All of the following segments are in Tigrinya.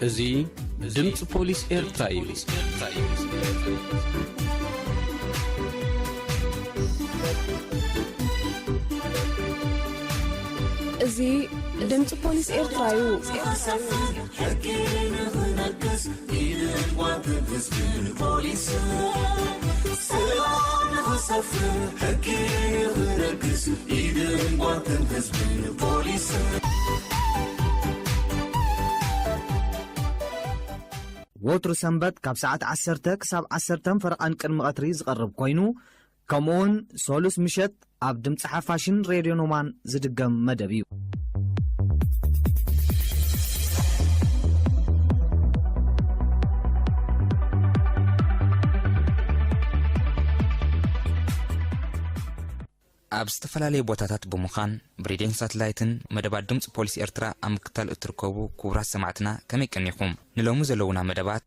እዚ ድምፂ ፖሊስ ኤርትራ እዩ። እዚ ድምፂ ፖሊስ ኤርትራ እዩ። ሕጊ ንኽነግስ ኢድን ጓንትን ህዝብን ፖሊስን፣ ሰላም ንኽሰፍን ሕጊ ንኽነግስ ኢድን ጓንትን ህዝብን ፖሊስን። ወትሩ ሰንበት ካብ ሰዓት ዓሰርተ ክሳብ ዓሰርተን ፈረቓን ቅድሚ ቀትሪ ዝቐርብ ኮይኑ፣ ከምኡውን ሰሉስ ምሸት ኣብ ድምፂ ሓፋሽን ሬድዮ ኖማን ዝድገም መደብ እዩ። ኣብ ዝተፈላለዩ ቦታታት ብምዃን ብሬድዮን ሳተላይትን መደባት ድምፂ ፖሊስ ኤርትራ ኣብ ምክታል እትርከቡ ክቡራት ሰማዕትና፣ ከመይ ቀኒኹም? ንሎሚ ዘለዉና መደባት፣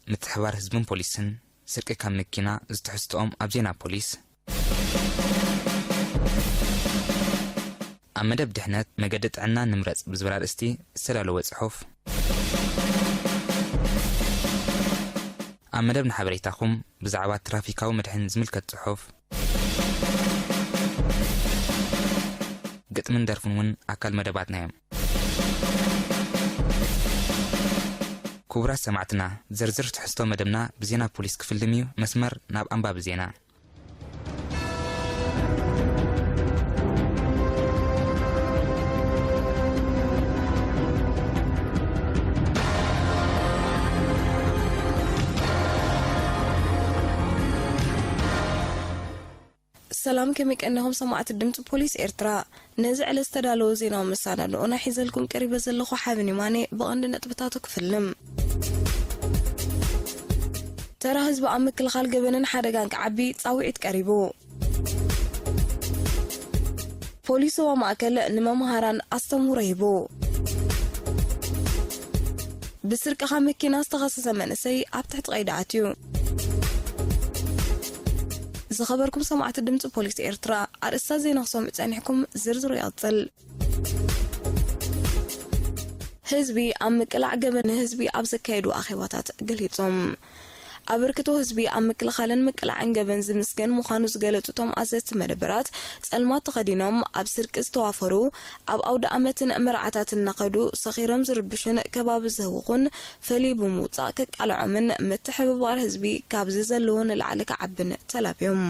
ምትሕባር ህዝብን ፖሊስን፣ ስርቂ ካብ መኪና፣ ዝትሕዝትኦም ኣብ ዜና ፖሊስ። ኣብ መደብ ድሕነት፣ መገዲ ጥዕና ንምረጽ ብዝብል ኣርእስቲ ዝተዳለወ ጽሑፍ። ኣብ መደብ ንሓበሬታኹም፣ ብዛዕባ ትራፊካዊ መድሕን ዝምልከት ጽሑፍ። ግጥምን ደርፍን እውን ኣካል መደባትና እዮም። ክቡራት ሰማዕትና፣ ዝርዝር ትሕዝቶ መደብና ብዜና ፖሊስ ክፍልም እዩ። መስመር ናብ ኣንባቢ ዜና። ሰላም፣ ከመይ ቀኒኹም ሰማዕቲ ድምፂ ፖሊስ ኤርትራ? ነዚ ዕለት ዝተዳለወ ዜናዊ መሰናድኦና ሒዘልኩም ቀሪበ ዘለኹ ሓበን ይማነ። ብቐንዲ ነጥብታቱ ክፍልም። ተራ ህዝቢ ኣብ ምክልኻል ገበንን ሓደጋን ክዓቢ ጻውዒት ቀሪቡ። ፖሊስ ዞባ ማእከል ንመምሃራን ኣስተምህሮ ሂቡ። ብስርቂ ካብ መኪና ዝተኸሰሰ መንእሰይ ኣብ ትሕቲ ቀይዲ ኣትዩ። ዝኸበርኩም ሰማዕቲ ድምፂ ፖሊስ ኤርትራ፣ ኣርእስታት ዜና ክሰምዑ ጸኒሕኩም፣ ዝርዝሩ ይቕጽል። ህዝቢ ኣብ ምቅላዕ ገበን ንህዝቢ ኣብ ዘካየዱ ኣኼባታት ገሊጾም። ኣበርክቶ ህዝቢ ኣብ ምክልኻልን ምቅላዕን ገበን ዝምስገን ምዃኑ ዝገለጹ እቶም ኣዘዝቲ መደበራት፣ ጸልማት ተኸዲኖም ኣብ ስርቂ ዝተዋፈሩ፣ ኣብ ኣውደ ኣመትን መርዓታትን እናኸዱ ሰኺሮም ዝርብሹን ከባቢ ዝህውኹን ፈልዩ ብምውጻእ ከቃልዖምን ምትሕብባር ህዝቢ ካብዚ ዘለዎ ንላዕሊ ክዓብን ተላብዮም።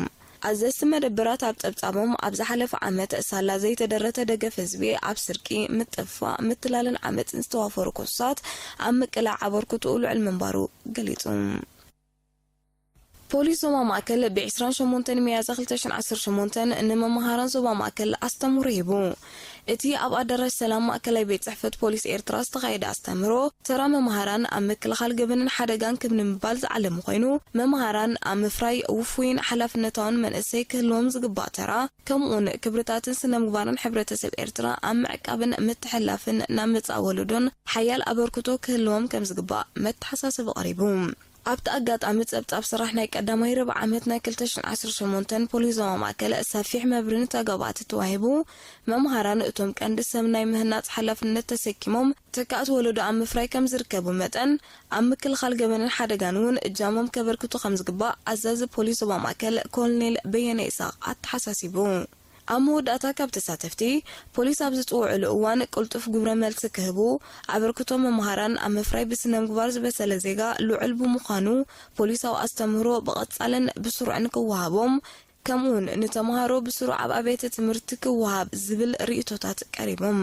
ኣዘዝቲ መደበራት ኣብ ጸብጻቦም፣ ኣብ ዝሓለፈ ዓመት ሳላ ዘይተደረተ ደገፍ ህዝቢ ኣብ ስርቂ፣ ምጥፍፋእ፣ ምትላልን ዓመጽን ዝተዋፈሩ ክሱሳት ኣብ ምቅላዕ ኣበርክቶኡ ልዑል ምንባሩ ገሊጹ። ፖሊስ ዞባ ማእከል ብ ዕስራን ሸሞንተን ሚያዝያ ክልተ ሽሕን ዓሰርተ ሸሞንተን ንመምሃራን ዞባ ማእከል ኣስተምህሮ ሂቡ። እቲ ኣብ ኣዳራሽ ሰላም ማእከላይ ቤት ጽሕፈት ፖሊስ ኤርትራ ዝተኻየደ ኣስተምህሮ፣ ተራ መምሃራን ኣብ ምክልኻል ገበንን ሓደጋን ክብ ንምባል ዝዓለመ ኮይኑ፣ መምሃራን ኣብ ምፍራይ ውፉይን ሓላፍነታውን መንእሰይ ክህልዎም ዝግባእ ተራ፣ ከምኡውን ክብርታትን ስነ ምግባርን ሕብረተሰብ ኤርትራ ኣብ ምዕቃብን ምትሕልላፍን ናብ መጻኢ ወለዶን ሓያል ኣበርክቶ ክህልዎም ከም ዝግባእ መተሓሳሰቢ ቀሪቡ። ኣብቲ ኣጋጣሚ፣ ጸብጻብ ስራሕ ናይ ቀዳማይ ርብዒ ዓመት ናይ ክልተ ሽሕን ዓሰርተ ሸሞንተን ፖሊስ ዞባ ማእከል ሰፊሕ መብርሂን ተጋባእቲ ተዋሂቡ። መምሃራን እቶም ቀንዲ ሰብ ናይ ምህናጽ ሓላፍነት ተሰኪሞም፣ ተካእቲ ወለዶ ኣብ ምፍራይ ከም ዝርከቡ መጠን፣ ኣብ ምክልኻል ገበንን ሓደጋን እውን እጃሞም ከበርክቱ ከም ዝግባእ ኣዛዚ ፖሊስ ዞባ ማእከል ኮሎኔል በየነ ይስሐቅ ኣተሓሳሲቡ። ኣብ መወዳእታ፣ ካብ ተሳተፍቲ፣ ፖሊስ ኣብ ዝጽውዑሉ እዋን ቅልጡፍ ግብረ መልሲ ክህቡ፣ ኣበርክቶ መምሃራን ኣብ ምፍራይ ብስነ ምግባር ዝበሰለ ዜጋ ልዑል ብምዃኑ፣ ፖሊሳዊ ኣስተምህሮ ብቐጻልን ብስሩዕን ክወሃቦም፣ ከምኡውን ንተምሃሮ ብስሩዕ ኣብ ኣብያተ ትምህርቲ ክወሃብ ዝብል ርእይቶታት ቀሪቦም።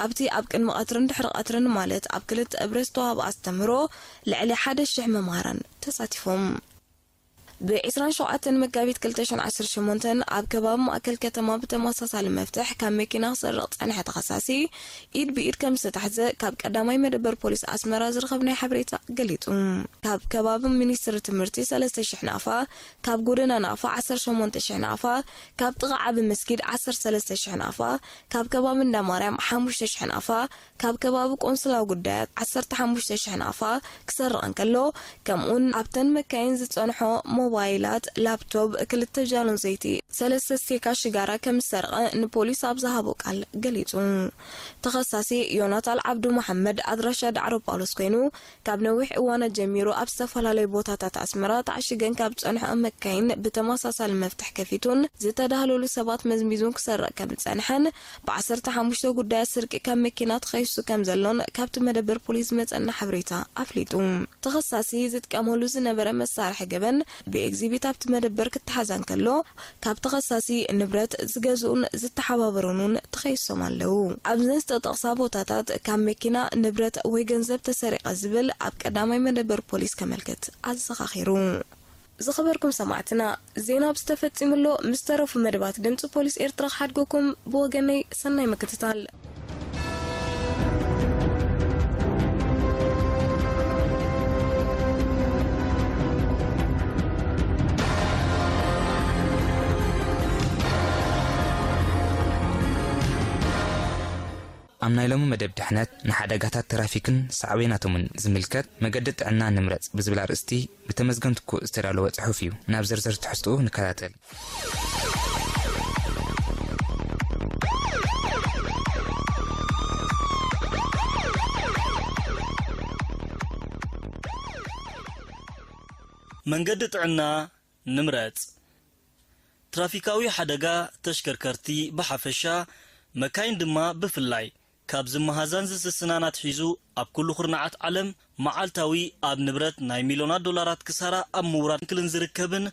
ኣብቲ ኣብ ቅድሚ ቀትርን ድሕሪ ቀትርን፣ ማለት ኣብ ክልተ እብረ ዝተዋህበ ኣስተምህሮ፣ ልዕሊ ሓደ ሽሕ መምሃራን ተሳቲፎም። ብ ዕስራን ሸውዓተን መጋቢት ክልተ ሽሕን ዓሰርተ ሸሞንተን ኣብ ከባቢ ማእከል ከተማ ብተመሳሳሊ መፍትሕ ካብ መኪና ክሰርቕ ዝጸንሐ ተኸሳሲ፣ ኢድ ብኢድ ከም ዝተታሕዘ ካብ ቀዳማይ መደበር ፖሊስ ኣስመራ ዝረኸብናዮ ሓበሬታ ገሊጹ። ካብ ከባቢ ሚኒስትሪ ትምህርቲ ሰለስተ ሽሕ ናቕፋ፣ ካብ ጎደና ናቕፋ ዓሰርተ ሸሞንተ ሽሕ ናቕፋ፣ ካብ ጥቓ ዓቢ መስጊድ ዓሰርተ ሰለስተ ሽሕ ናቕፋ፣ ካብ ከባቢ እንዳ ማርያም ሓሙሽተ ሽሕ ናቕፋ፣ ካብ ከባቢ ቆንስላዊ ጉዳያት ዓሰርተ ሓሙሽተ ሽሕ ናቕፋ ክሰርቕ እንከሎ፣ ከምኡውን ኣብተን መካይን ዝጸንሖ ሞባይላት፣ ላፕቶፕ፣ ክልተ ጃሎን ዘይቲ ሰለስተ ስቴካ ሽጋራ ከም ዝሰረቐ ንፖሊስ ኣብ ዝሃቦ ቃል ገሊጹ። ተኸሳሲ ዮናታን ዓብዱ መሓመድ ኣድራሻ ዳዕሮ ጳውሎስ ኮይኑ፣ ካብ ነዊሕ እዋናት ጀሚሩ ኣብ ዝተፈላለዩ ቦታታት ኣስመራ ተዓሺገን ካብ ዝጸንሐኦ መካይን ብተመሳሳሊ መፍትሕ ከፊቱን ዝተዳህለሉ ሰባት መዝሚዙን ክሰርቕ ከም ዝጸንሐን፣ ብዓሰርተ ሓሙሽተ ጉዳያት ስርቂ ካብ መኪና ተኸሲሱ ከም ዘሎን ካብቲ መደበር ፖሊስ ዝመጸና ሓበሬታ ኣፍሊጡ። ተኸሳሲ ዝጥቀመሉ ዝነበረ መሳርሒ ገበን ብኤግዚቢት ኣብቲ መደበር ክተሓዛ እንከሎ፣ ካብ ተኸሳሲ ንብረት ዝገዝኡን ዝተሓባበሩን እውን ተኸሲሶም ኣለዉ። ኣብዘን ዝተጠቕሳ ቦታታት ካብ መኪና ንብረት ወይ ገንዘብ ተሰሪቐ ዝብል ኣብ ቀዳማይ መደበር ፖሊስ ከመልክት ኣዘኻኺሩ። ዝኸበርኩም ሰማዕትና፣ ዜና ኣብዚ ተፈጺሙ ኣሎ። ምስ ተረፉ መደባት ድምጺ ፖሊስ ኤርትራ ክሓድገኩም። ብወገነይ ሰናይ ምክትታል። ኣብ ናይ ሎሚ መደብ ድሕነት ንሓደጋታት ትራፊክን ሳዕቤናቶምን ዝምልከት መገዲ ጥዕና ንምረጽ ብዝብል ኣርእስቲ ብተመስገን ትኩእ ዝተዳለወ ጽሑፍ እዩ። ናብ ዝርዝር ትሕዝትኡ ንከታተል። መንገዲ ጥዕና ንምረጽ። ትራፊካዊ ሓደጋ ተሽከርከርቲ ብሓፈሻ፣ መካይን ድማ ብፍላይ፣ ካብ ዝመሃዛን ዝስስናን ኣትሒዙ ኣብ ኩሉ ኩርናዓት ዓለም መዓልታዊ ኣብ ንብረት ናይ ሚልዮናት ዶላራት ክሳራ ኣብ ምውራድ ክልን ዝርከብን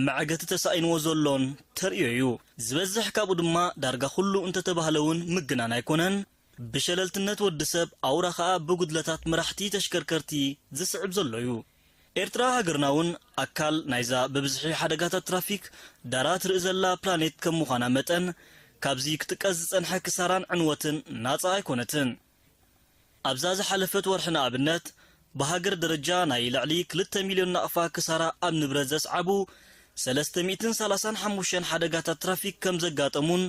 መዕገቲ ተሳኢንዎ ዘሎን ተርእዮ እዩ። ዝበዝሕ ካብኡ ድማ ዳርጋ ኩሉ እንተተባህለ እውን ምግናን ኣይኮነን። ብሸለልትነት ወዲ ሰብ ኣውራ ኸኣ ብጉድለታት መራሕቲ ተሽከርከርቲ ዝስዕብ ዘሎ እዩ። ኤርትራ ሃገርና እውን ኣካል ናይዛ ብብዝሒ ሓደጋታት ትራፊክ ዳራ ትርኢ ዘላ ፕላኔት ከም ምዃና መጠን፣ ካብዚ ክጥቀስ ዝጸንሐ ክሳራን ዕንወትን ናጻ ኣይኮነትን። ኣብዛ ዝሓለፈት ወርሒ ንኣብነት፣ ብሃገር ደረጃ ናይ ልዕሊ ክልተ ሚልዮን ናቕፋ ክሳራ ኣብ ንብረት ዘስዓቡ ሰለስተ ሚእትን ሰላሳን ሓሙሽተን ሓደጋታት ትራፊክ ከም ዘጋጠሙን፣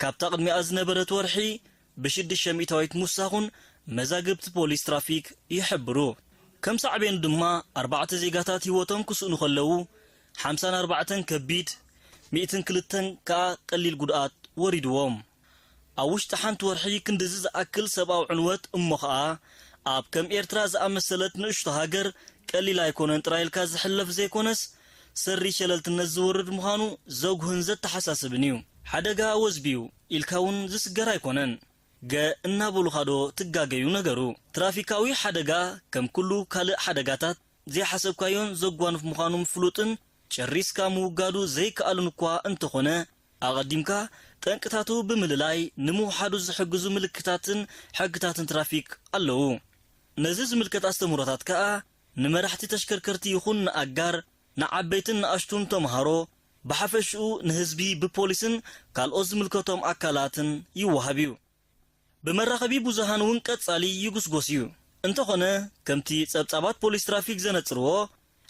ካብታ ቅድሚኣ ዝነበረት ወርሒ ብሽዱሽተ ሚእታዊት ምውሳኹን መዛግብቲ ፖሊስ ትራፊክ ይሕብሩ። ከም ሳዕቤኑ ድማ፣ ኣርባዕተ ዜጋታት ህይወቶም ክስእኑ ከለዉ፣ ሓምሳን ኣርባዕተን ከቢድ፣ ሚእትን ክልተን ከኣ ቀሊል ጉድኣት ወሪድዎም። ኣብ ውሽጢ ሓንቲ ወርሒ ክንድዚ ዝኣክል ሰብኣዊ ዕንወት፣ እሞ ኸኣ ኣብ ከም ኤርትራ ዝኣመሰለት ንእሽቶ ሃገር ቀሊል ኣይኮነን ጥራይ ኢልካ ዝሕለፍ ዘይኮነስ፣ ሰሪ ሸለልትነት ዝወርድ ምዃኑ ዘጉህን ዘተሓሳስብን እዩ። ሓደጋ ወዝቢ እዩ ኢልካ እውን ዝስገር ኣይኮነን። ገ እናበሉኻ ዶ ትጋገዩ ነገሩ? ትራፊካዊ ሓደጋ ከም ኩሉ ካልእ ሓደጋታት ዘይሓሰብካዮን ዘጓንፍ ምዃኑ ፍሉጥን ጨሪስካ ምውጋዱ ዘይከኣልን እኳ እንተኾነ፣ ኣቐዲምካ ጠንቅታቱ ብምልላይ ንምውሓዱ ዝሕግዙ ምልክታትን ሕግታትን ትራፊክ ኣለዉ። ነዚ ዝምልከት ኣስተምህሮታት ከኣ ንመራሕቲ ተሽከርከርቲ ይኹን ንኣጋር፣ ንዓበይትን ንኣሽቱን ተምሃሮ፣ ብሓፈሽኡ ንህዝቢ ብፖሊስን ካልኦት ዝምልከቶም ኣካላትን ይወሃብ እዩ። ብመራኸቢ ብዙሃን እውን ቀጻሊ ይጉስጎስ እዩ። እንተኾነ፣ ከምቲ ጸብጻባት ፖሊስ ትራፊክ ዘነጽርዎ፣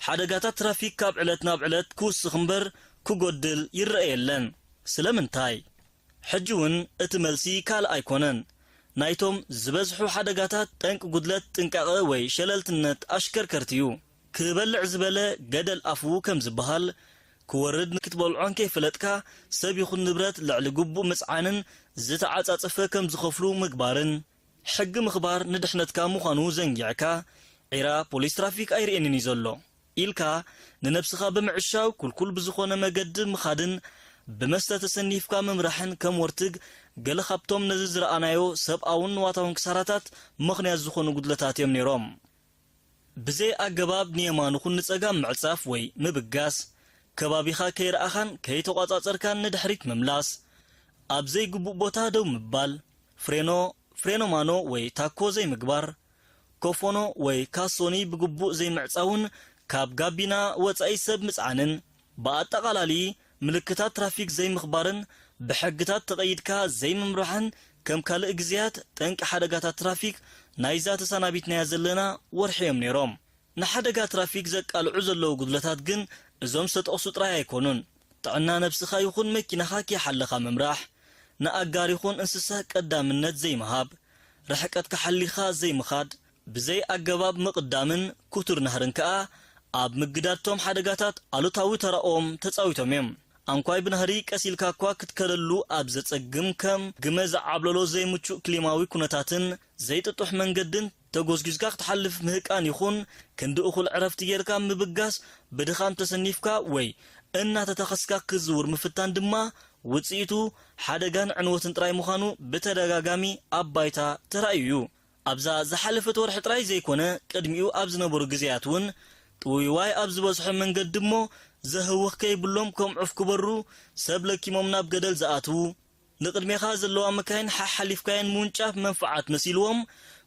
ሓደጋታት ትራፊክ ካብ ዕለት ናብ ዕለት ክውስኽ እምበር ክጎድል ይረአ የለን። ስለምንታይ? ሕጂ እውን እቲ መልሲ ካልእ ኣይኮነን። ናይቶም ዝበዝሑ ሓደጋታት ጠንቂ ጉድለት ጥንቃቐ ወይ ሸለልትነት ኣሽከርከርቲ እዩ። ክበልዕ ዝበለ ገደል ኣፉ ከም ዝበሃል፣ ክወርድ ክትበልዖን ከይፈለጥካ ሰብ ይኹን ንብረት ልዕሊ ግቡእ ምጽዓንን ዝተዓጻጸፈ ከም ዝኸፍሉ ምግባርን፣ ሕጊ ምኽባር ንድሕነትካ ምዃኑ ዘንጊዕካ፣ ዒራ ፖሊስ ትራፊክ ኣይርእየንን እዩ ዘሎ ኢልካ ንነብስኻ ብምዕሻው ኩልኩል ብዝኾነ መገዲ ምኻድን ብመስተ ተሰኒፍካ ምምራሕን ከም ወርትግ ገለ ካብቶም ነዚ ዝረኣናዮ ሰብኣውን ንዋታውን ክሳራታት ምኽንያት ዝኾኑ ጉድለታት እዮም ነይሮም። ብዘይ ኣገባብ ንየማን ኹን ንጸጋም ምዕጻፍ ወይ ምብጋስ፣ ከባቢኻ ከይረኣኻን ከይተቋጻጸርካን ንድሕሪት ምምላስ፣ ኣብ ዘይግቡእ ቦታ ደው ምባል፣ ፍሬኖ፣ ፍሬኖ ማኖ ወይ ታኮ ዘይምግባር፣ ኮፎኖ ወይ ካሶኒ ብግቡእ ዘይምዕጻውን ካብ ጋቢና ወጻኢ ሰብ ምጽዓንን፣ ብኣጠቓላሊ ምልክታት ትራፊክ ዘይምኽባርን ብሕግታት ተቐይድካ ዘይምምራሕን ከም ካልእ ግዜያት ጠንቂ ሓደጋታት ትራፊክ ናይዛ ተሰናቢትናያ ዘለና ወርሒ እዮም ነይሮም። ንሓደጋ ትራፊክ ዘቃልዑ ዘለዉ ጉድለታት ግን እዞም ዝተጠቕሱ ጥራይ ኣይኮኑን። ጥዕና ነብስኻ ይኹን መኪናኻ ከይሓለኻ ምምራሕ፣ ንኣጋር ይኹን እንስሳ ቀዳምነት ዘይምሃብ፣ ርሕቀትካ ሓሊኻ ዘይምኻድ፣ ብዘይ ኣገባብ ምቕዳምን ክቱር ናህርን ከኣ ኣብ ምግዳድቶም ሓደጋታት ኣሉታዊ ተራኦም ተጻዊቶም እዮም። ኣንኳይ ብናህሪ ቀስ ኢልካ እኳ ክትከደሉ ኣብ ዘጸግም ከም ግመ ዝዓብለሎ ዘይምቹእ ክሊማዊ ኩነታትን ዘይጥጡሕ መንገድን ተጎዝጒዝካ ክትሓልፍ ምህቃን ይኹን ክንዲ እኹል ዕረፍቲ ጌርካ ምብጋስ ብድኻም ተሰኒፍካ ወይ እናተተኸስካ ክትዝውር ምፍታን ድማ ውጽኢቱ ሓደጋን ዕንወትን ጥራይ ምዃኑ ብተደጋጋሚ ኣብ ባይታ ተራእዩ እዩ። ኣብዛ ዝሓለፈት ወርሒ ጥራይ ዘይኮነ፣ ቅድሚኡ ኣብ ዝነበሩ ግዜያት እውን ጥውይዋይ ኣብ ዝበዝሖ መንገዲ እሞ ዘህውኽ ከይብሎም ከም ዑፍ ክበሩ ሰብ ለኪሞም ናብ ገደል ዝኣትዉ፣ ንቕድሜኻ ዘለዋ መካይን ሓሓሊፍካየን ምውንጫፍ መንፍዓት መሲልዎም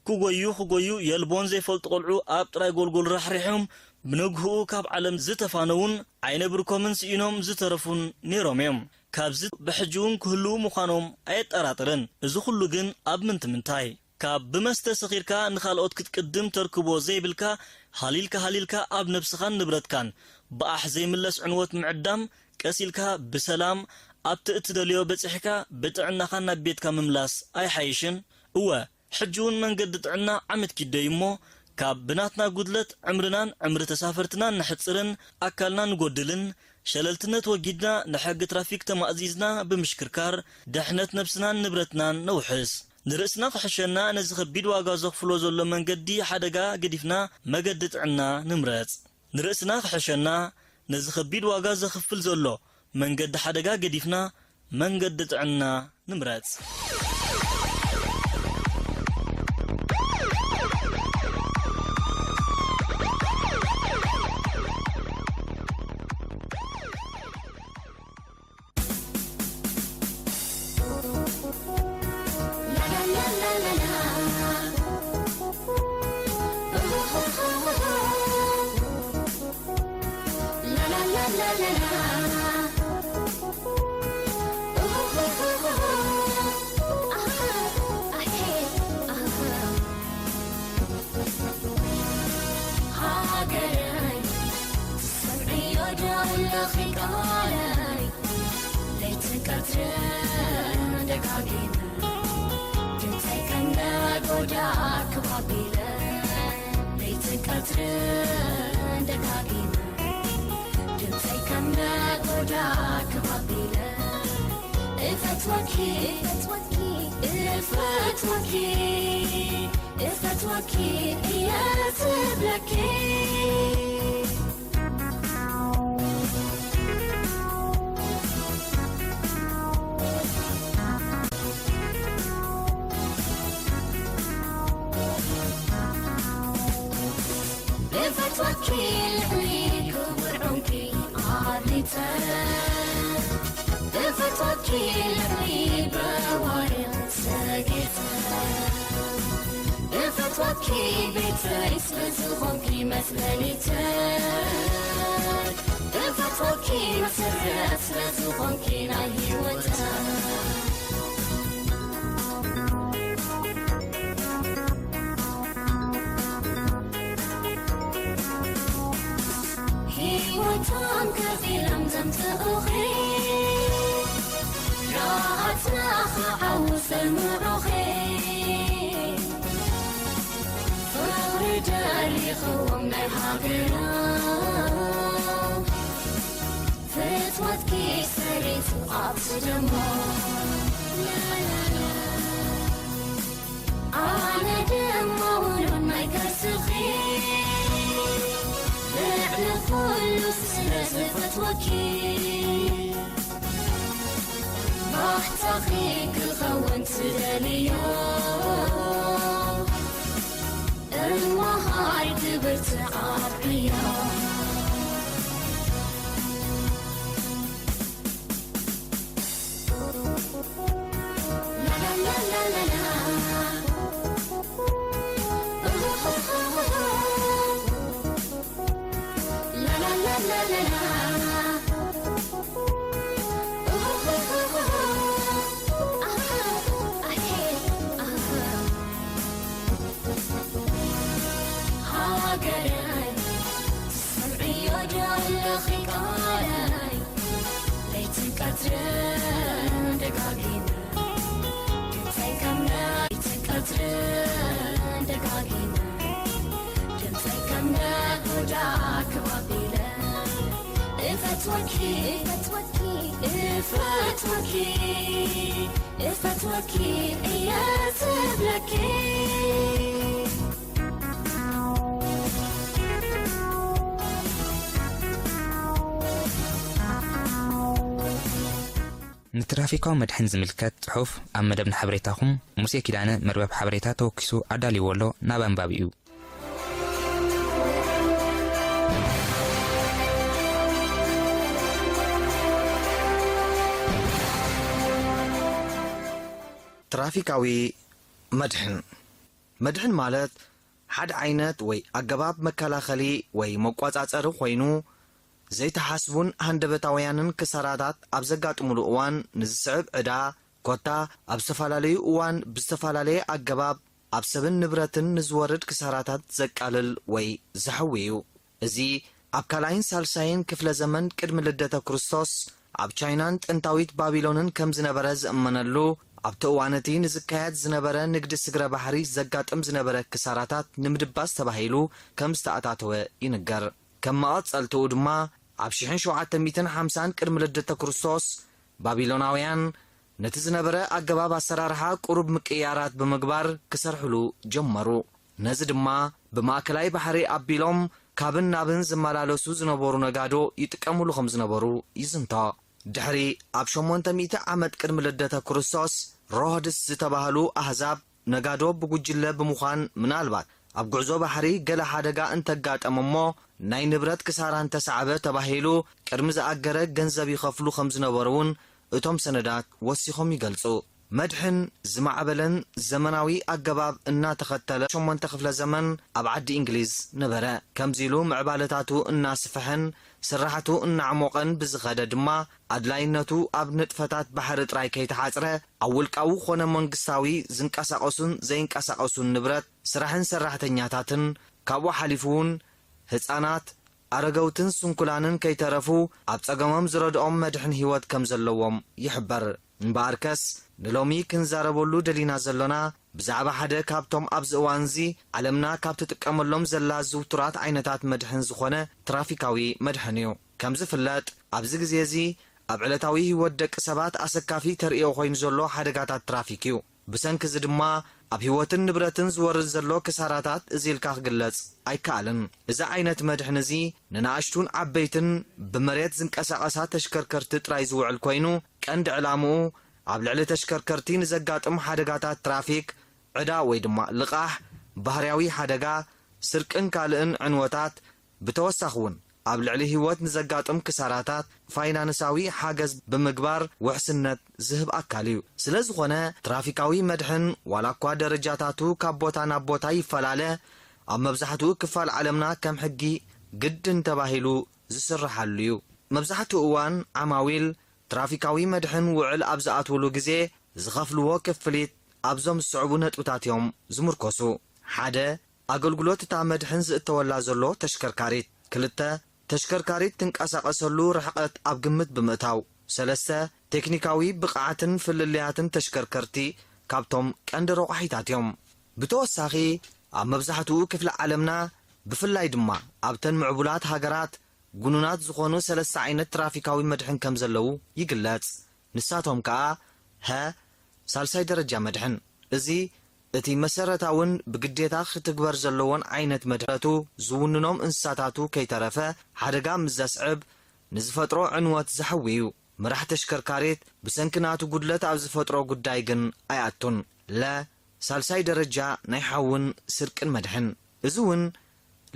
ክጎዩ ክጎዩ የልቦን ዘይፈልጡ ቆልዑ ኣብ ጥራይ ጎልጎል ራሕሪሖም ብንግህኡ ካብ ዓለም ዝተፋነዉን ዓይነ ብርኮምን ስኢኖም ዝተረፉን ነይሮም እዮም። ካብዚ ብሕጂ እውን ክህልዉ ምዃኖም ኣየጠራጥርን። እዚ ኩሉ ግን ኣብ ምንትምንታይ? ካብ ብመስተ ሰኺርካ ንኻልኦት ክትቅድም ተርክቦ ዘይብልካ፣ ሃሊልካ ሃሊልካ ኣብ ነብስኻን ንብረትካን ብኣሕ ዘይምለስ ዕንወት ምዕዳም፣ ቀስ ኢልካ ብሰላም ኣብቲ እትደልዮ በጺሕካ ብጥዕናኻ ናብ ቤትካ ምምላስ ኣይሓይሽን? እወ፣ ሕጂ እውን መንገዲ ጥዕና ዓመት ኪደዩ እሞ፣ ካብ ብናትና ጉድለት ዕምርናን ዕምሪ ተሳፈርትናን ነሕጽርን ኣካልና ንጎድልን፣ ሸለልትነት ወጊድና ንሕጊ ትራፊክ ተማእዚዝና ብምሽክርካር፣ ድሕነት ነብስናን ንብረትናን ነውሕስ። ንርእስና ክሕሸና ነዚ ከቢድ ዋጋ ዘኽፍሎ ዘሎ መንገዲ ሓደጋ ገዲፍና መገዲ ጥዕና ንምረጽ። ንርእስና ክሕሸና ነዚ ከቢድ ዋጋ ዘኽፍል ዘሎ መንገዲ ሓደጋ ገዲፍና መንገዲ ጥዕና ንምረጽ። ሃገረይ፣ ትሰምዕዮ ዶ ኣለኺ ቃለይ? ለይትን ቀትርን ደጋጊመ፣ ድምፀይ ከም ነጎዳ ክብ ኣቢለ። ለይትን ቀትርን ደጋጊመ፣ ድምፀይ ከም ነጎዳ ክብ ኣቢለ። እፈትወኪ፣ እፈትወኪ፣ እፈትወኪ፣ እፈትወኪ እየ ዝብለኪ። እፈትወኪ ልዕሊ ክቡር ዑንቂ ኣድሊተ፣ እፈትወኪ ልዕሊ በዋርቕ ሰጊተ፣ እፈትወኪ ቤተይ ስለዝኾንኪ መጽለሊተ፣ እፈትወኪ መሰረት ስለዝኾንኪ ናይ ህይወተ። ህይወቶም ከፊሎም ዘምጽኡኺ፣ ራእትና ክዓውት ዘልምዑኺ፣ ፍቕሪ ደሪኽዎም ናይ ሃገሮም፣ ፍትወትኪ ሰሪቱ ኣብቲ ደሞ። ኣነ ድማ ውሉድ ናይ ከርስኺ፣ ልዕሊ ኩሉ ስለ ዝፈትወኪ፣ ባህታኺ ክኸውን ትደልዮ፣ እወ ሃይ ክብርቲ ኣርዕዮ። ሃገረይ፣ ትሰምዕዮ ዶ ኣለኺ ቃለይ? ለይትን ቀትርን ደጋጊመ፣ ድምፀይ ከም ለይትን ቀትርን ደጋጊመ፣ ድምፀይ ከም ነጎዳ ክብ ኣቢለ፣ እፈት እፈትወኪ፣ እፈትወኪ፣ እፈትወኪ፣ እፈትወኪ እየ ዝብለኪ። ንትራፊካዊ መድሕን ዝምልከት ጽሑፍ ኣብ መደብና ሓበሬታኹም ሙሴ ኪዳነ መርበብ ሓበሬታ ተወኪሱ ኣዳልይዎ ኣሎ፣ ናብ ኣንባቢኡ። ትራፊካዊ መድሕን። መድሕን ማለት ሓደ ዓይነት ወይ ኣገባብ መከላኸሊ ወይ መቆጻጸሪ ኮይኑ፣ ዘይተሓስቡን ሃንደበታውያንን ክሳራታት ኣብ ዘጋጥሙሉ እዋን ንዝስዕብ ዕዳ፣ ኮታ ኣብ ዝተፈላለዩ እዋን ብዝተፈላለየ ኣገባብ ኣብ ሰብን ንብረትን ንዝወርድ ክሳራታት ዘቃልል ወይ ዘሕዊ እዩ። እዚ ኣብ ካልኣይን ሳልሳይን ክፍለ ዘመን ቅድሚ ልደተ ክርስቶስ ኣብ ቻይናን ጥንታዊት ባቢሎንን ከም ዝነበረ ዝእመነሉ፣ ኣብቲ እዋን እቲ ንዝካየድ ዝነበረ ንግዲ ስግረ ባሕሪ ዘጋጥም ዝነበረ ክሳራታት ንምድባስ ተባሂሉ ከም ዝተኣታተወ ይንገር። ከም መቐጸልትኡ ድማ ኣብ ሽሕን ሸውዓተ ሚእትን ሓምሳን ቅድሚ ልደተ ክርስቶስ ባቢሎናውያን ነቲ ዝነበረ ኣገባብ ኣሰራርሓ ቁሩብ ምቅይያራት ብምግባር ክሰርሕሉ ጀመሩ። ነዚ ድማ ብማእከላይ ባሕሪ ኣቢሎም ካብን ናብን ዝመላለሱ ዝነበሩ ነጋዶ ይጥቀምሉ ከም ዝነበሩ ይዝንቶ። ድሕሪ ኣብ ሸሞንተ ሚእቲ ዓመት ቅድሚ ልደተ ክርስቶስ ሮሆድስ ዝተባህሉ ኣህዛብ ነጋዶ ብጉጅለ ብምዃን ምናልባት ኣብ ጉዕዞ ባሕሪ ገለ ሓደጋ እንተጋጠመ እሞ ናይ ንብረት ክሳራ እንተሰዓበ ተባሂሉ ቅድሚ ዝኣገረ ገንዘብ ይኸፍሉ ከም ዝነበሩ እውን እቶም ሰነዳት ወሲኾም ይገልጹ። መድሕን ዝማዕበለን ዘመናዊ ኣገባብ እናተኸተለ ሸሞንተ ክፍለ ዘመን ኣብ ዓዲ እንግሊዝ ነበረ። ከምዚ ኢሉ ምዕባለታቱ እናስፍሐን ስራሕቱ እናዕሞቐን ብዝኸደ ድማ ኣድላይነቱ ኣብ ንጥፈታት ባሕሪ ጥራይ ከይተሓጽረ ኣብ ውልቃዊ ኾነ መንግስታዊ ዝንቀሳቐሱን ዘይንቀሳቐሱን ንብረት፣ ስራሕን ሰራሕተኛታትን፣ ካብኡ ሓሊፉ እውን ህጻናት፣ ኣረገውትን ስንኩላንን ከይተረፉ ኣብ ጸገሞም ዝረድኦም መድሕን ህይወት ከም ዘለዎም ይሕበር። እምበኣርከስ ንሎሚ ክንዛረበሉ ደሊና ዘሎና ብዛዕባ ሓደ ካብቶም ኣብዚ እዋንዚ ዓለምና ካብ ትጥቀመሎም ዘላ ዝውቱራት ዓይነታት መድሕን ዝኾነ ትራፊካዊ መድሕን እዩ። ከም ዝፍለጥ ኣብዚ ግዜ እዚ ኣብ ዕለታዊ ህይወት ደቂ ሰባት ኣሰካፊ ተርእዮ ኮይኑ ዘሎ ሓደጋታት ትራፊክ እዩ። ብሰንኪ እዚ ድማ ኣብ ህይወትን ንብረትን ዝወርድ ዘሎ ክሳራታት እዚ ኢልካ ክግለጽ ኣይከኣልን። እዚ ዓይነት መድሕን እዚ ንንኣሽቱን ዓበይትን ብመሬት ዝንቀሳቐሳ ተሽከርከርቲ ጥራይ ዝውዕል ኮይኑ ቀንዲ ዕላምኡ ኣብ ልዕሊ ተሽከርከርቲ ንዘጋጥም ሓደጋታት ትራፊክ፣ ዕዳ ወይ ድማ ልቓሕ፣ ባህርያዊ ሓደጋ፣ ስርቅን ካልእን ዕንወታት፣ ብተወሳኺ እውን ኣብ ልዕሊ ህይወት ንዘጋጥም ክሳራታት ፋይናንሳዊ ሓገዝ ብምግባር ውሕስነት ዝህብ ኣካል እዩ። ስለ ዝኾነ ትራፊካዊ መድሕን ዋላ እኳ ደረጃታቱ ካብ ቦታ ናብ ቦታ ይፈላለ፣ ኣብ መብዛሕትኡ ክፋል ዓለምና ከም ሕጊ ግድን ተባሂሉ ዝስርሓሉ እዩ። መብዛሕትኡ እዋን ዓማዊል ትራፊካዊ መድሕን ውዕል ኣብ ዝኣትውሉ ግዜ ዝኸፍልዎ ክፍሊት ኣብዞም ዝስዕቡ ነጥብታት እዮም ዝምርኮሱ። ሓደ፣ ኣገልግሎት እታ መድሕን ዝእተወላ ዘሎ ተሽከርካሪት። ክልተ፣ ተሽከርካሪት ትንቀሳቐሰሉ ርሕቐት ኣብ ግምት ብምእታው። ሰለስተ፣ ቴክኒካዊ ብቕዓትን ፍልልያትን ተሽከርከርቲ ካብቶም ቀንዲ ረቋሒታት እዮም። ብተወሳኺ ኣብ መብዛሕትኡ ክፍሊ ዓለምና ብፍላይ ድማ ኣብተን ምዕቡላት ሃገራት ጉኑናት ዝኾኑ ሰለስተ ዓይነት ትራፊካዊ መድሕን ከም ዘለዉ ይግለጽ። ንሳቶም ከኣ ሀ፣ ሳልሳይ ደረጃ መድሕን። እዚ እቲ መሰረታውን ብግዴታ ክትግበር ዘለዎን ዓይነት መድሕነቱ ዝውንኖም እንስሳታቱ ከይተረፈ ሓደጋ ምስ ዘስዕብ ንዝፈጥሮ ዕንወት ዘሕዊ እዩ። መራሕ ተሽከርካሪት ብሰንኪ ናቱ ጉድለት ኣብ ዝፈጥሮ ጉዳይ ግን ኣይኣቱን። ለ፣ ሳልሳይ ደረጃ ናይ ሓውን ስርቅን መድሕን። እዚ እውን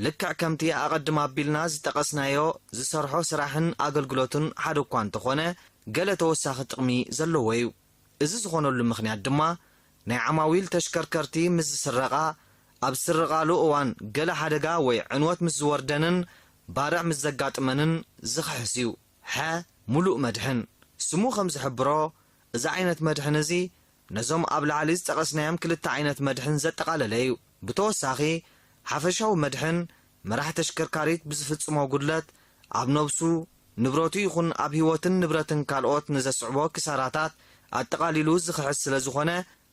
ልክዕ ከምቲ ኣቐድም ኣቢልና ዝጠቐስናዮ ዝሰርሖ ስራሕን ኣገልግሎትን ሓደ እኳ እንተኾነ ገለ ተወሳኺ ጥቕሚ ዘለዎ እዩ። እዚ ዝኾነሉ ምኽንያት ድማ ናይ ዓማዊል ተሽከርከርቲ ምስ ዝስረቓ፣ ኣብ ዝስረቓሉ እዋን ገለ ሓደጋ ወይ ዕንወት ምስ ዝወርደንን ባርዕ ምስ ዘጋጥመንን ዝኽሕስ እዩ። ሐ፣ ሙሉእ መድሕን። ስሙ ከም ዝሕብሮ፣ እዚ ዓይነት መድሕን እዚ ነዞም ኣብ ላዕሊ ዝጠቐስናዮም ክልተ ዓይነት መድሕን ዘጠቓለለ እዩ። ብተወሳኺ፣ ሓፈሻዊ መድሕን መራሕ ተሽከርካሪት ብዝፍጽሞ ጉድለት ኣብ ነብሱ፣ ንብረቱ ይኹን ኣብ ህይወትን ንብረትን ካልኦት ንዘስዕቦ ክሳራታት ኣጠቓሊሉ ዝኽሕስ ስለ ዝኾነ፣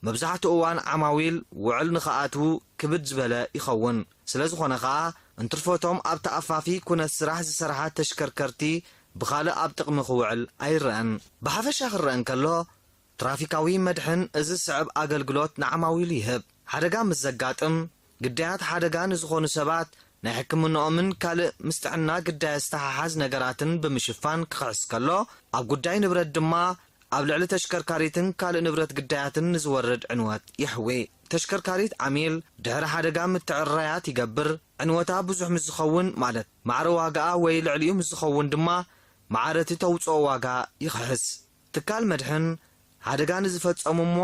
መብዛሕትኡ እዋን ዓማዊል ውዕል ንኽኣትዉ ክብድ ዝበለ ይኸውን። ስለ ዝኾነ ኸኣ፣ እንትርፎቶም ኣብ ተኣፋፊ ኩነት ስራሕ ዝሰርሓ ተሽከርከርቲ ብኻልእ ኣብ ጥቕሚ ክውዕል ኣይረኣን። ብሓፈሻ ክረአ እንከሎ፣ ትራፊካዊ መድሕን እዚ ዝስዕብ ኣገልግሎት ንዓማዊሉ ይህብ። ሓደጋ ምስ ዘጋጥም፣ ግዳያት ሓደጋ ንዝኾኑ ሰባት ናይ ሕክምንኦምን ካልእ ምስ ጥዕና ግዳያት ዝተሓሓዝ ነገራትን ብምሽፋን ክኽሕስ ከሎ፣ ኣብ ጉዳይ ንብረት ድማ ኣብ ልዕሊ ተሽከርካሪትን ካልእ ንብረት ግዳያትን ንዝወርድ ዕንወት የሕዊ። ተሽከርካሪት ዓሚል ድሕሪ ሓደጋ ምትዕርራያት ይገብር። ዕንወታ ብዙሕ ምስ ዝኸውን፣ ማለት ማዕረ ዋጋኣ ወይ ልዕሊኡ ምስ ዝኸውን ድማ፣ ማዕረ እቲ ተውፅኦ ዋጋ ይኽሕስ። ትካል መድሕን ሓደጋ ንዝፈጸሙ እሞ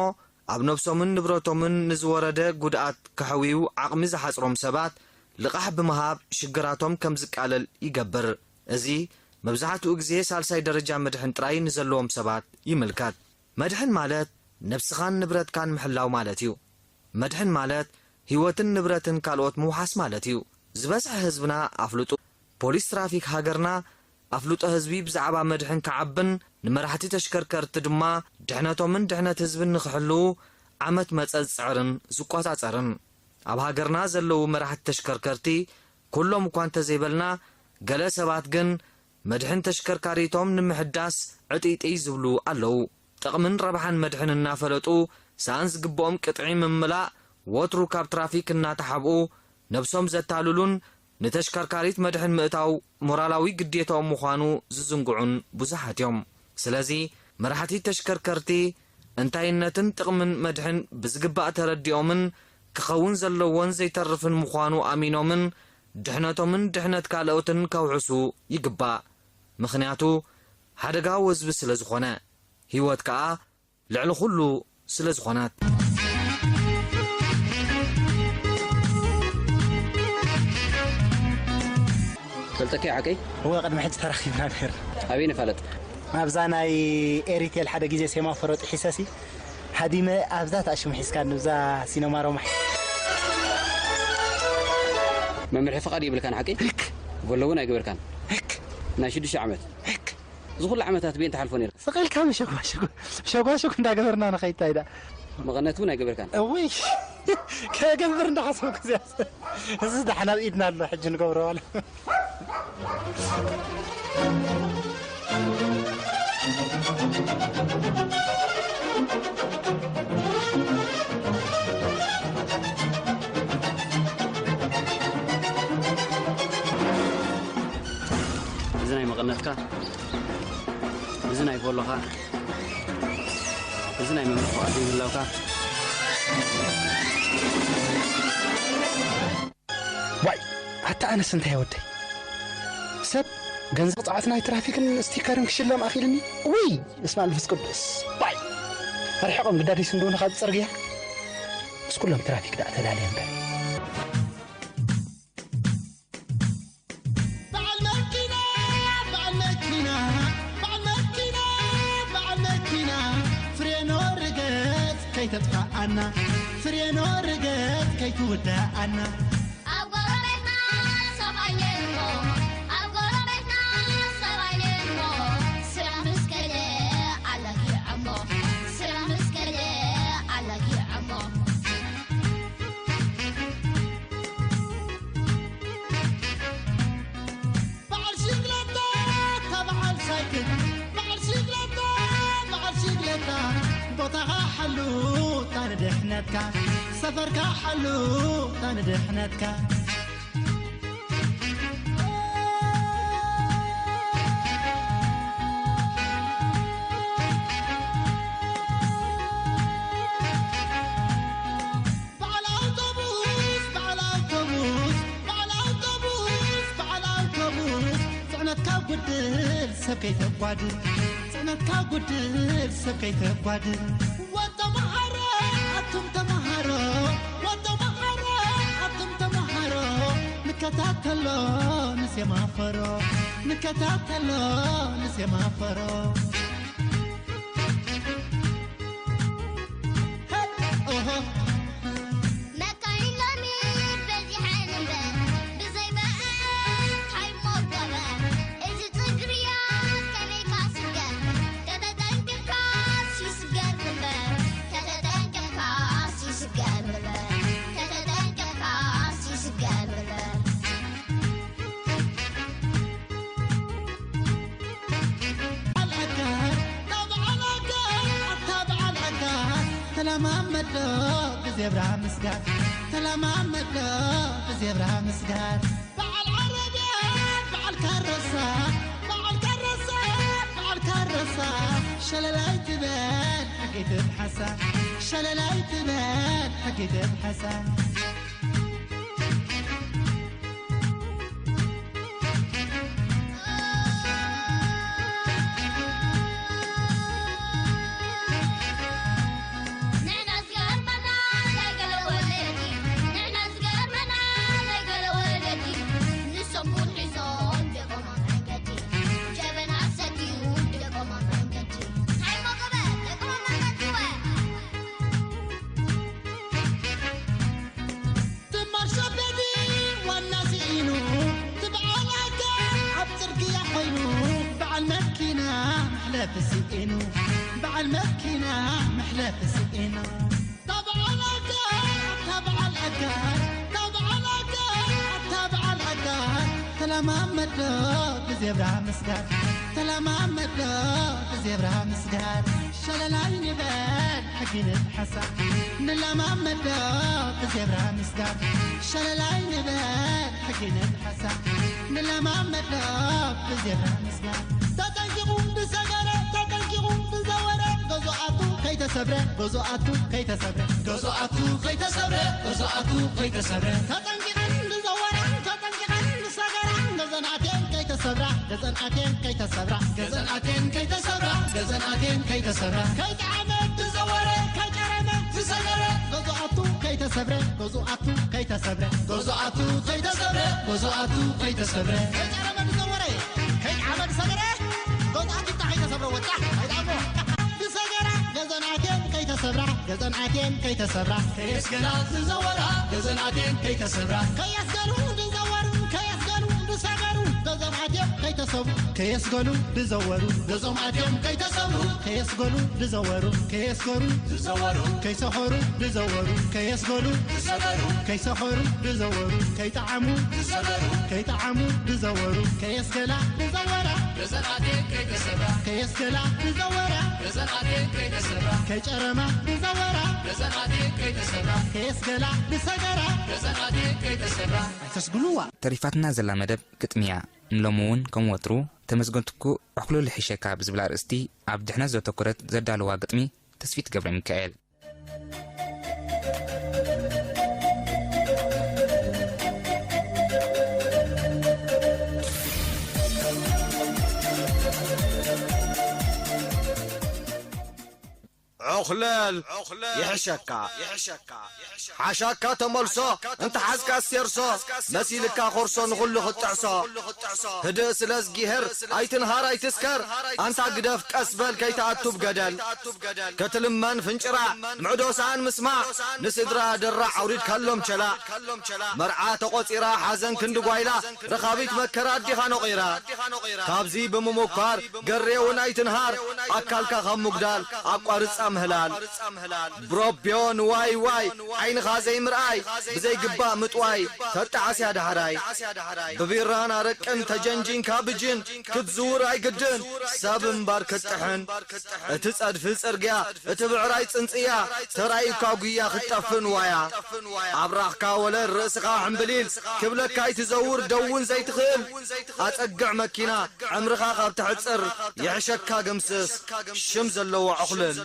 ኣብ ነብሶምን ንብረቶምን ንዝወረደ ጉድኣት ከሕውዩ ዓቕሚ ዝሓጽሮም ሰባት ልቓሕ ብምሃብ ሽግራቶም ከም ዝቃለል ይገብር። እዚ መብዛሕትኡ ግዜ ሳልሳይ ደረጃ መድሕን ጥራይ ንዘለዎም ሰባት ይምልከት። መድሕን ማለት ነብስኻን ንብረትካን ምሕላው ማለት እዩ። መድሕን ማለት ህይወትን ንብረትን ካልኦት ምውሓስ ማለት እዩ። ዝበዝሐ ህዝብና ኣፍልጡ። ፖሊስ ትራፊክ ሃገርና ኣፍልጦ ህዝቢ ብዛዕባ መድሕን ክዓብን ንመራሕቲ ተሽከርከርቲ ድማ ድሕነቶምን ድሕነት ህዝብን ንኽሕልዉ ዓመት መጸ ዝጽዕርን ዝቆጻጸርን። ኣብ ሃገርና ዘለዉ መራሕቲ ተሽከርከርቲ ኩሎም እኳ እንተዘይበልና፣ ገለ ሰባት ግን መድሕን ተሽከርካሪቶም ንምሕዳስ ዕጥይጥይ ዝብሉ ኣለዉ። ጥቕምን ረብሓን መድሕን እናፈለጡ፣ ሰኣን ዝግብኦም ቅጥዒ ምምላእ፣ ወትሩ ካብ ትራፊክ እናተሓብኡ፣ ነብሶም ዘታልሉን ንተሽከርካሪት መድሕን ምእታው ሞራላዊ ግዴታኦም ምዃኑ ዝዝንግዑን ብዙሓት እዮም። ስለዚ፣ መራሕቲ ተሽከርከርቲ እንታይነትን ጥቕምን መድሕን ብዝግባእ ተረዲኦምን ክኸውን ዘለዎን ዘይተርፍን ምዃኑ ኣሚኖምን ድሕነቶምን ድሕነት ካልኦትን ከውሕሱ ይግባእ። ምኽንያቱ፣ ሓደጋ ወዝቢ ስለ ዝኾነ፣ ህይወት ከኣ ልዕሊ ኩሉ ስለ ዝኾነት። ፈልጠኪ ሓቀይ? እወ፣ ቅድሚ ሕጂ ተራኺብና ነይር። ኣበይ ንፋለጥ? ኣብዛ ናይ ኤሪቴል ሓደ ግዜ ሴማፎሮ ጥሒሰሲ ሃዲመ ኣብዛ ተኣሽሙ ሒዝካ ንብዛ ሲነማ ሮማሕ። መምርሒ ፍቓድ ይብልካን ሓቀይ? ህክ። በሎ እውን ኣይገበርካን። ህክ። ናይ ሽዱሽተ ዓመት። ህክ። እዚ ኩሉ ዓመታት ቤን ትሓልፎ ነይርካ። ስቕ ኢልካ መሸጓሸጉ፣ መሸጓሸጉ እንዳገበርና ንኸይድ እንታይ ደኣ? መቐነት እውን ኣይገበርካን። እውይ፣ ከገብር እንዳሓሰብኩ እዚኣ። እዚ ደሓን ኣብ ኢድና ኣሎ፣ ሕጂ ንገብሮ ዋላ። እዚ ናይ መቐነትካ፣ እዚ ናይ ቦሎኻ፣ እዚ ናይ መምርሒ ቋት ምህላውካ። ዋይ፣ ኣታ ኣነስ እንታይ ወደይ? ሰብ ገንዘብ ጸዓት ናይ ትራፊክን ስቲከርን ክሽለም ኣኺልኒ? ውይ፣ በስመ ኣብ መንፈስ ቅዱስ። ዋይ፣ ኣርሕቖም ግዳዲስ እንደሆነ ካብ ጽርግያ። ምስ ኩሎም ትራፊክ ደኣ ተላልየ እምበር። በዓል መኪና፣ በዓል መኪና፣ በዓል መኪና፣ በዓል መኪና፣ ፍሬኖ ርገጽ ከይተጥፋኣና፣ ፍሬኖ ርገጽ ከይትውዳኣና። ኣብ ጎረቤትና ሰብኣይ ነይርሞ፣ ኣብ ጎረቤትና ሰብኣይ ነይርሞ፣ ስራሕ ምስ ከደ ኣላጊዐሞ፣ ስራሕ ምስ ከደ ኣላጊዐሞ። በዓል ሽግለታ፣ በዓል ሳይክል፣ በዓል ሽግለታ፣ በዓል ሽግለታ፣ ቦታኻ ሓሉ፣ እታ ንድሕነትካ፣ ሰፈርካ ሓሉ፣ እታ ንድሕነትካ። በዓል ኣውቶቡስ፣ በዓል ኣውቶቡስ፣ በዓል ኣውቶቡስ፣ በዓል ኣውቶቡስ፣ ጽዕነትካ ጉድል ሰብ ከይተጓድል፣ ጽዕነትካ ጉድል ሰብ ከይተጓድል። ወ ተመሃሮ፣ ኣቱም ተመሃሮ፣ ወ ተመሃሮ፣ ኣቱም ተመሃሮ፣ ንከታተሎ ንሴማፈሮ፣ ንከታተሎ ንሴማፈሮ። ኦሆ። መካይን ሎሚ በዚሐን እምበር፣ ብዘይ በአን ታይሞ ገበር። እዚ ጽግርያ ከመይካ ስገር፣ ተተጠንቂቕካስ ይስገር እምበር፣ ተተጠንቂቕካስ ይስገር እምበር፣ ተተጠንቂቕካስ ይስገር እምበር። ተለማመዶ ብዜብራ ምስጋር፣ ተለማመዶ ብዜብራ ምስጋር። በዓል ዓረብያ፣ በዓል ካረሳ፣ በዓል ካረሳ፣ በዓል ካረሳ። ሸለላይ ትበል ሕጊ ትብሓሳ፣ ሸለላይ ትበል ሕጊ ትብሓሳ። ንሕና ዝገርመና ናይ ገለ ወለዲ፣ ንሕና ዝገርመና ናይ ገለ ወለዲ። ንሶም ቡን ሒዞም ደቆም ኣብ መንገዲ፣ ጀበና ሰትዩ ደቆም ኣብ መንገዲ። እንታይ እሞ ግበር ደቆም ኣብ መንገዲ ወ። ትማል ሸበዲ ዋና ስኢኑ፣ ትበዓል ኣጋ ኣብ ጽርግያ ኮይኑ፣ በዓል መኪና መሕለፊ ስኢኑ፣ በዓል መኪና መሕለፊ ስኢኑ። እታ በዓል ኣጋ፣ እታ በዓል ኣጋ፣ እታ በዓል ኣጋ፣ እታ በዓል ኣጋ። ተለማመዶ ብዜብራ ምስጋር፣ ተለማመዶ ብዜብራ ምስጋር። ሸለላይ ንበል ሕጊ ንብሓሳ፣ ንለማመዶ ብዜብራ ምስጋር። ሸለላይ ንበል ሕጊ ንብሓሳ፣ ንለማመዶ ብዜብራ ምስጋር። ተጠንቂቑ ዝሰገረ፣ ተጠንቂቑ ዝዘወረ፣ ገዝኡ ኣቱ ከይተሰብረ፣ ገዝኡ ኣቱ ከይተሰብረ፣ ገዝኡ ኣቱ ከይተሰብረ፣ ገዝኡ ኣቱ ከይተሰብረ። ተጠንቂቐን ዝዘወራ፣ ተጠንቂቐን ዝሰገራ፣ ገዘን ኣትየን ከይተሰብራ፣ ገዘን ኣትየን ከይተሰብራ፣ ገዘን ኣትየን ከይተሰብራ፣ ገዘን ኣትየን ከይተሰብራ። ከይጠዓመ ዝዘወረ፣ ከይጨረመ ዝሰገረ፣ ገዝኡ ኣቱ ከይተሰብረ፣ ገዝኡ ኣቱ ከይተሰብረ፣ ገዝኡ ኣቱ ከይተሰብረ፣ ገዝኡ ኣቱ ከይተሰብረ። ከይጨረመ ዝዘወረ፣ ከይጠዓመ ዝሰገረ፣ ገዝኡ ኣቱ ከይተሰብረ ወጣ። ኣይጠዓሞ። ዝሰገራ፣ ገዘን ኣትየን ከይተሰብራ፣ ገዘን ኣትየን ከይተሰብራ። ከየስገላ ዝዘወራ፣ ገዘን ኣትየን ከይተሰብራ። ከየስገሉ ዝዘወሩ፣ ከየስገሉ ዝሰገሩ፣ ገዘን ኣትየን ከይተሰብሩ። ከየስገሉ ዝዘወሩ፣ ገዞም ኣትዮም ከይተሰብሩ። ከየስገሉ ዝዘወሩ፣ ከየስገሩ ዝዘወሩ፣ ከይሰኸሩ ዝዘወሩ፣ ከየስገሉ ዝሰገሩ፣ ከይሰኸሩ ዝዘወሩ፣ ከይጠዓሙ ዝሰገሩ፣ ከይጠዓሙ ዝዘወሩ፣ ከየስገላ ዝዘወራ፣ ገዘን ኣትየን ከይተሰብራ። ከየስገላ ዝዘወራ፣ ገዘን ኣትየን ከይተሰብራ። ከይጨረማ ዝዘወራ፣ ገዘን ኣትየን ከይተሰብራ። ከየስገላ ዝሰገራ፣ ገዘን ኣትየን ከይተሰብራ። ኣይተስግሉዋ። ተሪፋትና ዘላ መደብ ግጥሚ እያ። ንሎሚ እውን ከም ወትሩ ተመስገን ትኩ ዕኹልል ይሕሸካ ብዝብል ኣርእስቲ ኣብ ድሕነት ዘተኮረት ዘዳለዋ ግጥሚ ተስፊት ገብረ ሚካኤል። ዑኽለል ይሕሸካ። ሓሻካ ተመልሶ፣ እንተሓዝካ ሴርሶ፣ መሲልካ ኮርሶ ንኹሉ ክትጥዕሶ። ህድእ ስለ ዝጊህር፣ ኣይትንሃር ኣይትስከር፣ ኣንታ ግደፍ ቀስ በል ከይትኣቱ ብገደል። ክትልመን ፍንጭራዕ፣ ምዕዶ ሰኣን ምስማዕ፣ ንስድራ ደራዕ ኣውሪድካሎም ቸላእ። መርዓ ተቖጺራ ሓዘን ክንዲ ጓይላ፣ ረኻቢት መከራ ኣዲኻ ነቒራ። ካብዚ ብምምኳር ገሬ እውን ኣይትንሃር፣ ኣካልካ ካብ ምጉዳል ኣቋርጻ ምህላል። ብሮቢዮን ዋይ ዋይ ዓይንኻ ዘይምርኣይ፣ ብዘይግባእ ምጥዋይ ተጣዕስያ ዳሕራይ። ብቢራን ኣረቅን ተጀንጂንካ ብጅን ክትዝውር ኣይግድን፣ ሰብ እምበር ክትጥሕን። እቲ ጸድፊ ጽርግያ እቲ ብዕራይ ጽንጽያ፣ ተራእዩካ ጉያ ክትጠፍእ ንዋያ። ኣብራኽካ ወለል ርእስኻ ሕምብሊል፣ ክብለካ ኣይትዘውር ደውን ዘይትኽእል። ኣጸግዕ መኪና ዕምርኻ ካብ ተሕጽር፣ ይሕሸካ ግምስስ ሽም ዘለዎ ዕኹልል።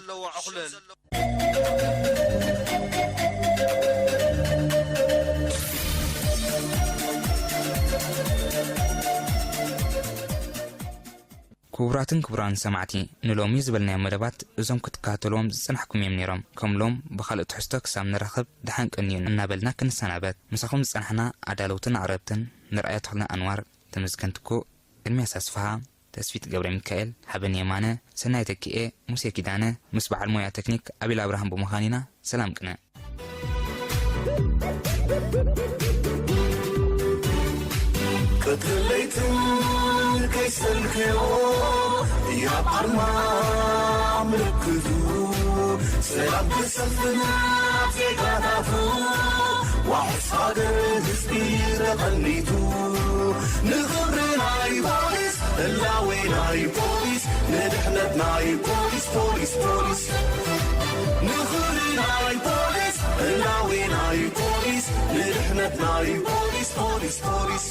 ክቡራትን ክቡራን ሰማዕቲ፣ ንሎሚ ዝበልናዮም መደባት እዞም ክትከታተልዎም ዝጸናሕኩም እዮም ነይሮም። ከም ሎም ብኻልእ ትሕዝቶ ክሳብ ንራኸብ ደሓን ቀንዩ እናበልና ክንሰናበት፣ ምሳኹም ዝጸናሕና ኣዳለውትን ኣቕረብትን ንርኣያ ተኽለ ኣንዋር፣ ተመስገን ትኩእ፣ ኤርምያስ ኣስፍሃ፣ ተስፊት ገብረ ሚካኤል፣ ሓበን የማነ፣ ሰናይ ተኪኤ፣ ሙሴ ኪዳነ፣ ምስ በዓል ሞያ ቴክኒክ ኣቤል ኣብርሃም ብምዃን ኢና። ሰላም ቅነ። ቀትርን ለይትን ከይሰልከዮ፣ ህያብ ኣርማ ምልክቱ፣ ሰላም ክሰፍን ኣብ ዜጋታቱ፣ ዋሕስ ሃገር ህዝቢ ተቐኒቱ፣ ንኽብሪ ናይ ፖሊስ፣ ህላዌ ናይ ፖሊስ፣ ንድሕነት ናይ ፖሊስ፣ ፖሊስ፣ ፖሊስ፣ ንኽብሪ ናይ ፖሊስ ፖሊስ ፖሊስ